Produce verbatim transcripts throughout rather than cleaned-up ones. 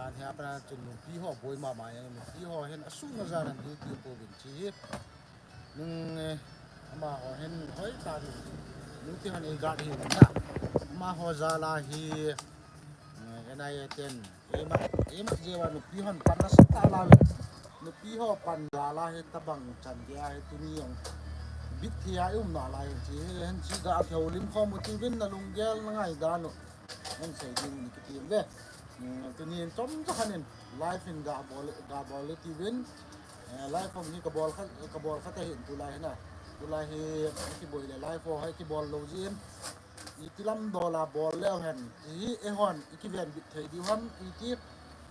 An hia pana chun nupi ho boi mama jeng, nupi ho hin asung a jan an duty pouvin chi hi. Nung, eh, amaho hin hoi tan, nupi hon ei guard hi na. Amaho jal a hi, eh, N I A ten, eima, eima jeh uva nupi hon pan nasa ta lou. Nupi ho pan jal a hi tabang chan gei a hi tuni jong bit thei a i um nalai chi hi, hin chi ga kihoulim khom u tivin, na lunggel na ngaidan u. Hin sei ding ni kiti ve. Hmm, tuni in chomcha khat in live in ga bol, ga bol u tivin. Eh, live hung hi ka bol kha, ka bol kha ta hin tulai hi na. Tulai hi kibol le live ho hi kibol lou jin. Iti lam dol a bol leu hen. Hi eihon i kiven bit thei diu ham iti,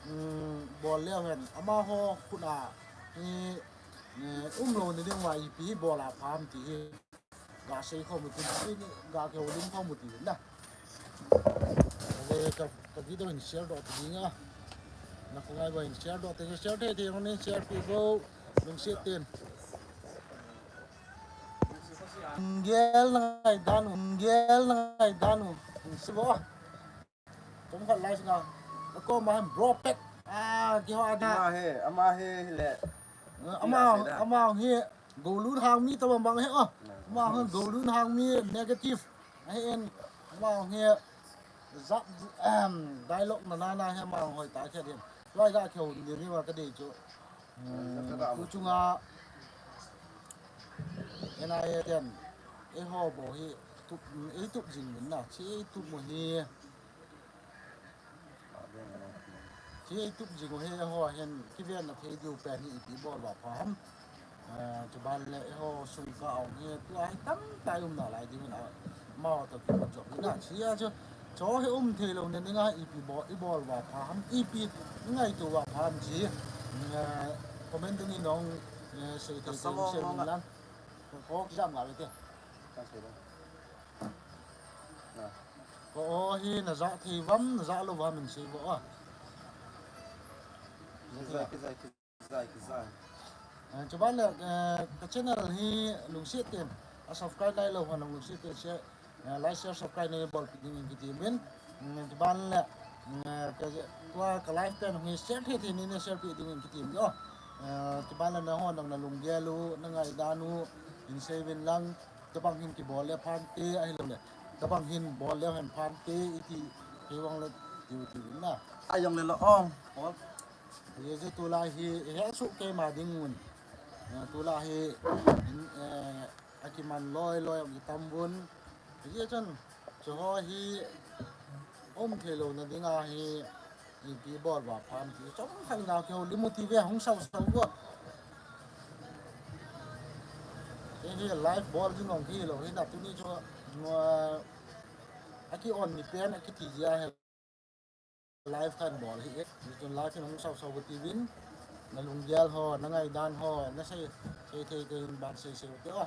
hmm, bol leu hen. Amaho khut a hi, eh, um lou na ding uva ipi bol a pha ham ti hi. Ga sei khom u tivin, ga kihoulim khom u tivin na. Ka, ka video hin share doh ti ding a. Na kho ngai uva hin share doh ti, share thei thei hon in share pi bou. Lungset in. Gel na ngaidan u, gel na ngaidan u. Lungset bou. Chomkhat lai singa. Ako ma hem bro pek. Ah, kiho ada. Ama he, ama he le. Ama, ama he. Golun hang mi tabang bang he, oh. Ama hang golun hang mi negative. Ahi en, ama hang he, zap, em, dialogue na na na he ama hang hoi ta khe din. Tua ga khe hon din ni ma ka dei chu. Hmm, tu chunga, N I A ten, eiho bou hi, tup, ei tup jing min na, chi ei tup mo hi. Chi ei tup jing u hi, eiho hin kiven na thei diu pen hi ipi bol uva pha ham. Eh, chuban le eiho sung ka ong hi, tua hi tamtah i um nalai ding in a, amau toh kipat jop in a, chi a chu, cho hi um thei lou na ding a, ipi bol, i bol uva pha ham, ipi i ngaito uva pha ham chi, eh, comment dung in nong, eh, sei thei thei sei min lang. Ko jam ga le te. Ko o hi na ja thei uvam, na ja lou uvam in sei vo a. Kizai, kizai, kizai, kizai. Eh, chuban le, eh, ka channel hi lungset in, a subscribe lai lou hon lungset in share, eh, like, share, subscribe nei bolpi ding in kiti min. Mm, chuban le, mm, ka, tua ka live pen hi share thei thei nei nei share pi ding in kiti min o. Eh, chuban le nahon na lunggel u, na ngaidan u, hin sei uvin lang. Tabang hin kibol le phante, ahilou le. Tabang hin bol le hen phante, iti, kei vang le, tiu tiu na. Ajong le lo ong, bol. Ye je tulai hi, he su keima ding un. Eh, tulai hi, in, eh, akiman loi loi, akitam vun. Ye chun, chu ho hi, um thei lou na ding a hi, Ipi bol uva pha ham ti chomkhat ga kihoulim u tive hung sau sau go. Kei hi live bol jing ong hilou hi na tuni chu, a ki on ni pen a kiti jia hi live kan bol hi e. Ni chun live in hung sau sau go tivin. Na lunggel ho, na ngaidan ho, na sei, sei thei thei in ban sei sei u te o.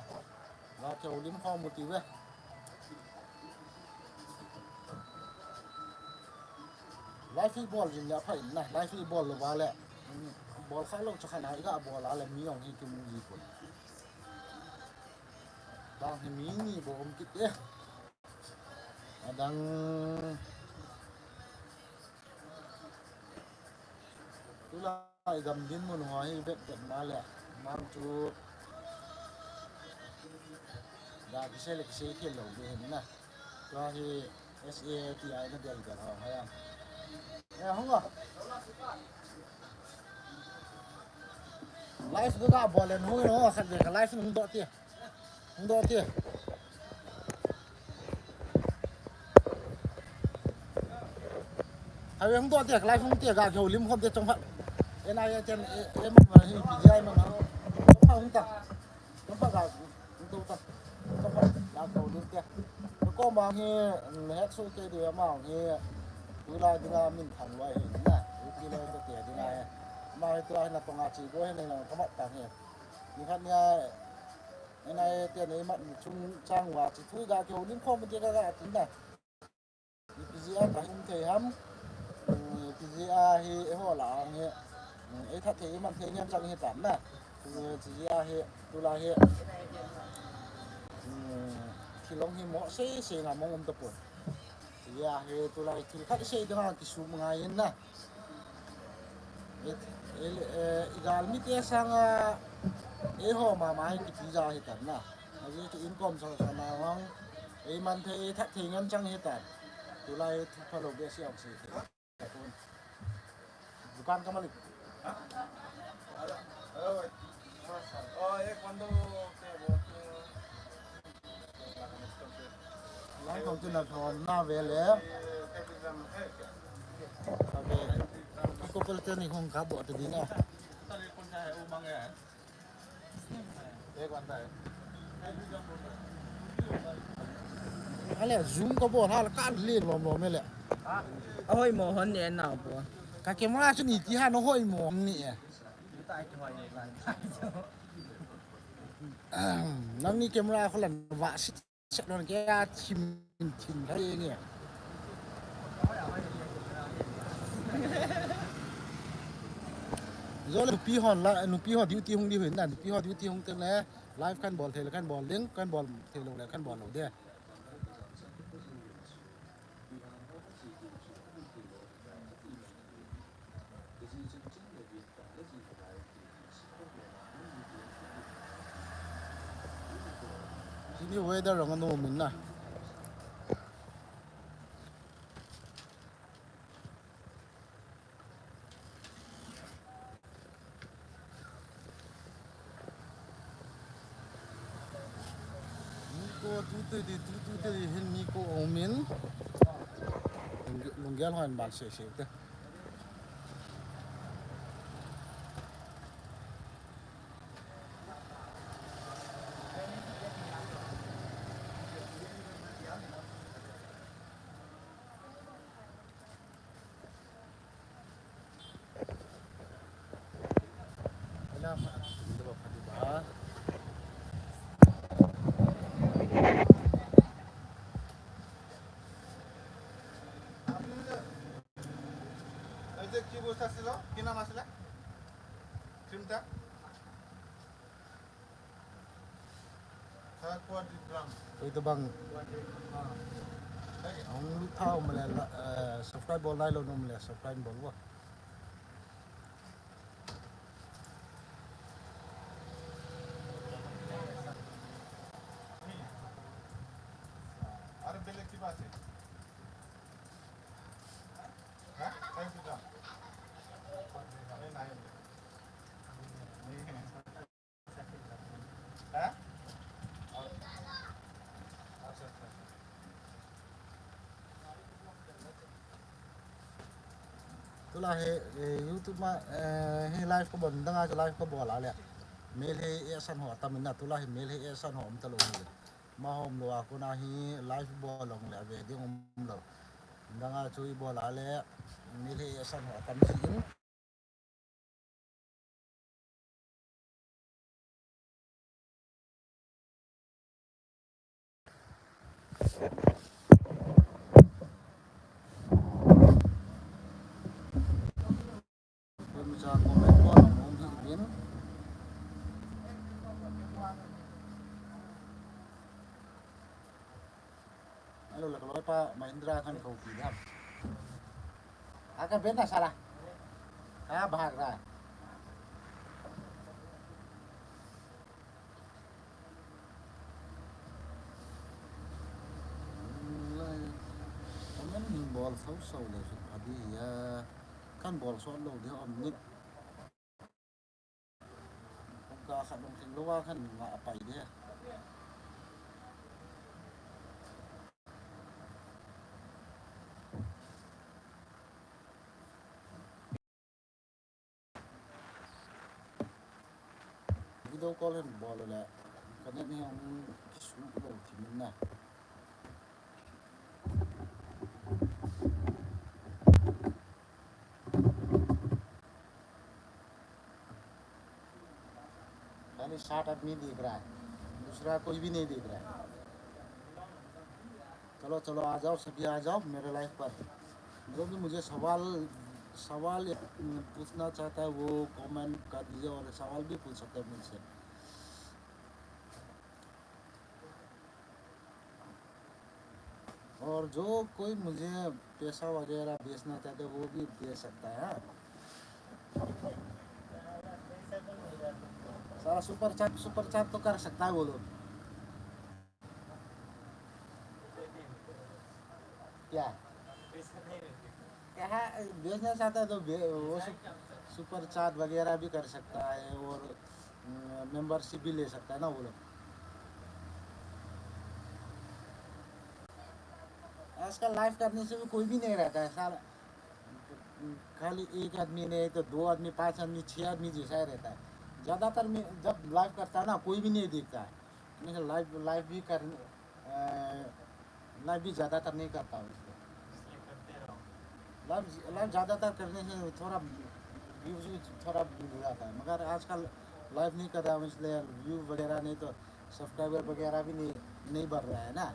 Ga kihoulim khom u tive. Live hi bol jing le aphai na, live hi bol lou va le. Bol kha lou cha khan a i ga bol a le mi ong hi kimu ji pon. Bang hi mi ni bou um kit e. Adang. Tulai gam dinmun ho hi vet vet ma le, mang chu ga kisei le kisei khel lou ding ahi na. Tua hi S A T I na del del ho hai a. Eh, hung a. Live ga ga bol le hung, hung a khat ve ka live hung doh ti. Hung doh ti. Khatvei hung doh ti, ka live hung ti, ga kihoulim khom ti chomkhat. N I A ten, eh, eh, ma, ma, hi, P G I ma, ma. Chomkhat hung ta. Chomkhat ga, hung doh ta. Chomkhat, ga kihoulim ti. Ko ma hi, mm, hek su ke di ma hi. Tulai dinga min thang loi hi na. Tulai te te dinga hi. Ma hi tulai na tonga chi go hi na, na, kamat ta hi. Ni khat nia, N I A te nei mat ni chungchang uva, chi thu ga kihoulim khom u ti ka ga ti na. Ipi jeh a ka hung thei ham, mm, ipi jeh a hi eiho lah a hi, mm, ei that thei, ei man thei niam chang hi tam na. Mm, chi jeh a hi, tulai hi, mm, thil hong hi mo sei sei nga mong um tapon. Chi jeh a hi, tulai thil khat sei ding a kisum ngai in na. Eh, eh, igalmi te sanga, eh, ho mama hi kiti ja hitan na. Aji chu income sa sa na hong, eh, man thei, eh, that thei ngen chang hitan. Tulai thu phalou behseh ong sei thei. Dukan ka malik. Lang kong tin na thon na ve le. Ka ve. Ko pel te ni hong ka bo te di na. Ale zoom ka bol hal ka le lom lom le. Ahoi mo hon ne na bo. Ka camera chu ni ti ha no hoi mo ni e. Nang ni camera ko lan va sit set lon ke a thim thim ka ni. Zo le nupi hon la, nupi ho duty hung di hin na, nupi ho duty hung teng le live kan bol thei le kan bol ding, kan bol thei lou le kan bol lou de. Tuni weather ang ano min na. Niko tute di, tu tute di hin niko omin. Lung-, lunggel hoin bal se se te. এই যে কি বস্তু আছিল? কি নাম আছিলে? ক্ৰীমটা? Oi to bang. Ang lu thao male, eh, subscribe bol nai lou nom le, subscribe bol bo. Are bele ki baat hai. Ha? Thank you, sir. Nahi, nahi. Tulai hi, eh, YouTube ma, eh, hi live kabol ding a, live kabol a le. Mel hi asan ho atam in na, tulai hi mel hi asan ho um talou le. Ama hom lou a kona hi live bol long le ve ding um lou. Dang a chu i bol a le, mel hi asan ho atam si in. Hello, la ka loi pa Mahindra kan ko pi ham. Akan ben na sala. Ka bahag ra. Comment hin bol sau sau le su pha di ya. Kan bol sot lou di om ni. Ka khat dong theng lou a khan nga a pai de. Video call hin bol le ka net hi hong kisu lou thi min na. खाली सात आदमी दिख रहा है, दूसरा कोई भी नहीं दिख रहा है। चलो, चलो, आ जाओ, सभी आ जाओ मेरे लाइव पर। जो भी मुझे सवाल, सवाल पूछना चाहता है, वो कमेंट कर दीजिए और सवाल भी पूछ सकते हैं मुझसे। और जो कोई मुझे पैसा वगैरह बेचना चाहते, वो भी बेच सकता है। साला सुपर चैट, सुपर चैट तो कर सकता है वो लोग। क्या? क्या है, बेचना चाहता है तो बे-, वो सु-, सुपर चैट वगैरह भी कर सकता है और, अम, मेंबरशिप भी ले सकता है ना वो लोग। आजकल लाइव करने से भी कोई भी नहीं रहता है साला। खाली एक आदमी नहीं तो दो आदमी, पांच आदमी, छह आदमी जैसा ही रहता है। ज़्यादातर मैं जब लाइव करता है ना, कोई भी नहीं दिखता है। मैं लाइव, लाइव भी कर, अ, लाइव भी ज़्यादातर नहीं करता हूँ इसलिए। लाइव, लाइव ज़्यादातर करने से थोड़ा व्यूज भी थोड़ा मिल जाता है, मगर आजकल लाइव नहीं कर रहा हूँ, इसलिए व्यू वगैरह नहीं तो सब्सक्राइबर वगैरह भी नहीं, नहीं बढ़ रहा है ना।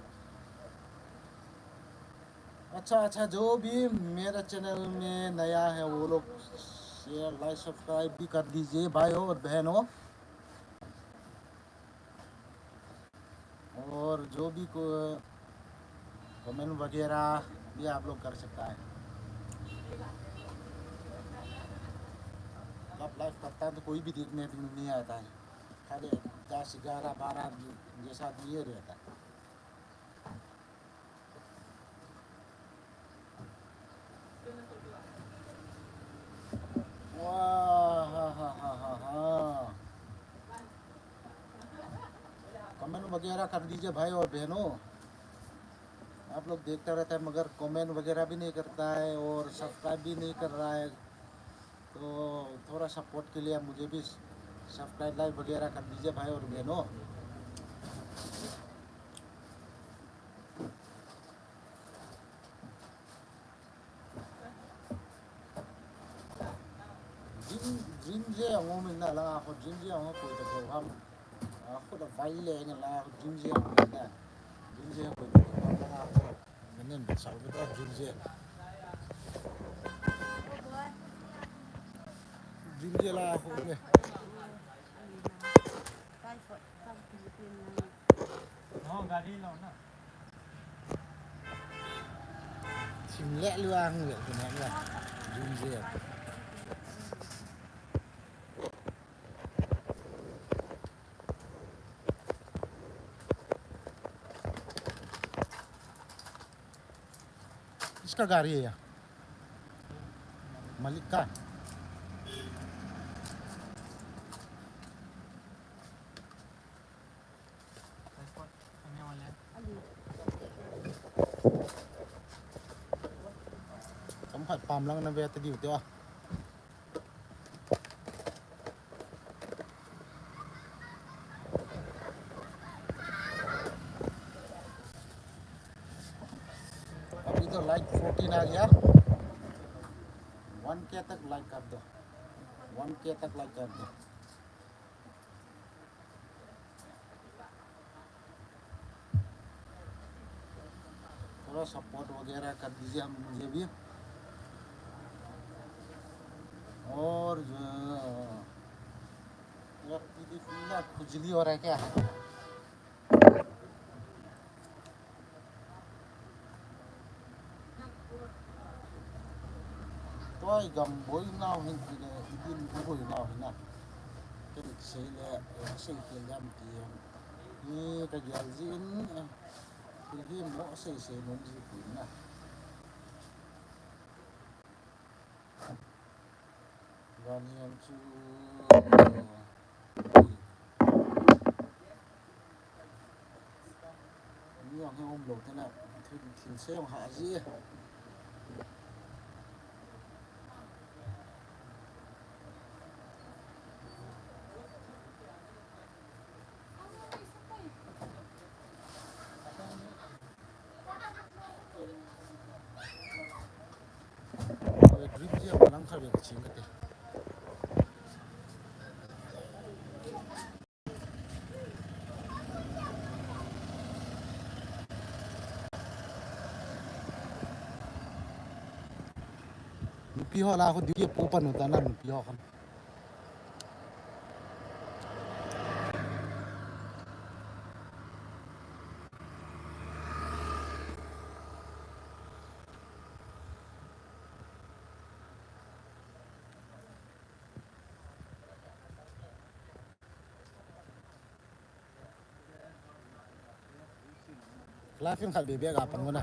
अच्छा, अच्छा, जो भी मेरा चैनल में नया है, वो लोग शेयर, लाइक, सब्सक्राइब भी कर दीजिए भाइयों और बहनों। और जो भी को कमेंट वगैरह भी आप लोग कर सकता है। जब लाइव करता है तो कोई भी देखने नहीं आता है, खाली दस, ग्यारह, बारह आदमी जैसा आदमी ये रहता है। वाह, हा, हा, हा, हा, हा। कमेंट वगैरह कर दीजिए भाई और बहनों, आप लोग देखता रहता है मगर कमेंट वगैरह भी नहीं करता है और सब्सक्राइब भी नहीं कर रहा है, तो थोड़ा सपोर्ट के लिए मुझे भी सब्सक्राइब, लाइक वगैरह कर दीजिए भाई और बहनों। Dream, dream je ang umin na lang ako, dream je ang ako ito ko ham. Ako da vai le na lang ako, dream je ang umin na. Dream je ako ito ko ham lang ako. Ganun, sa ako da dream je. Dream je lang ako, eh. Thim le luang le kena le. Jun je. इसका गाड़ी है या? मालिक का? Kam khat pam lang na ve ta diu te a. अभी तो like fourteen आ गया, वन के तक लाइक कर दो, वन के तक लाइक कर दो। थोड़ा सपोर्ट वगैरह कर दीजिए हम, मुझे भी। और जो, मेरा पीली पीला खुजली हो रहा है क्या? Toi gam boi nau hin ti le, i din i boi nau hin a. Ka dik sei le, eh, sei khel le am ti em. Ni ka gel ji in, eh, i hi mo sei sei nom ji pui na. Van hiam chu, ni ang he um lo te na, thil, thil se ang ha ji. Nupi ho la ho duty a pu pa nu ta na nupi ho khan. Live in khat bebe ga pang na.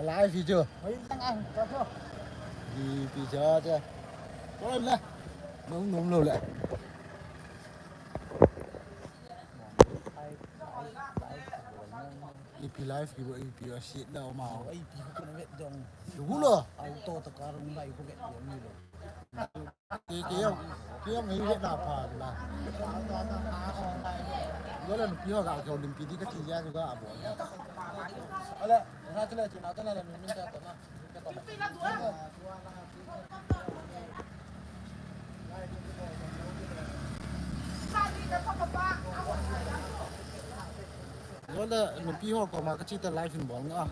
Live video. Ipi cha cha. Ko le. Nung nung lo le. Ipi live ki bo ipi a shit da ma. Ai pi ko na vet dong. Du lo. Ai to ta ka rung lai ko vet dong ni lo. Ki ki yong ki yong hi vet na pha la. Yo le pi ho ga ko lim pi di ka ti ya ga a bo. Ale, na chule chi na ta na le min ta ta na. Wala nupi ho koma ka chi ta live in bol nga.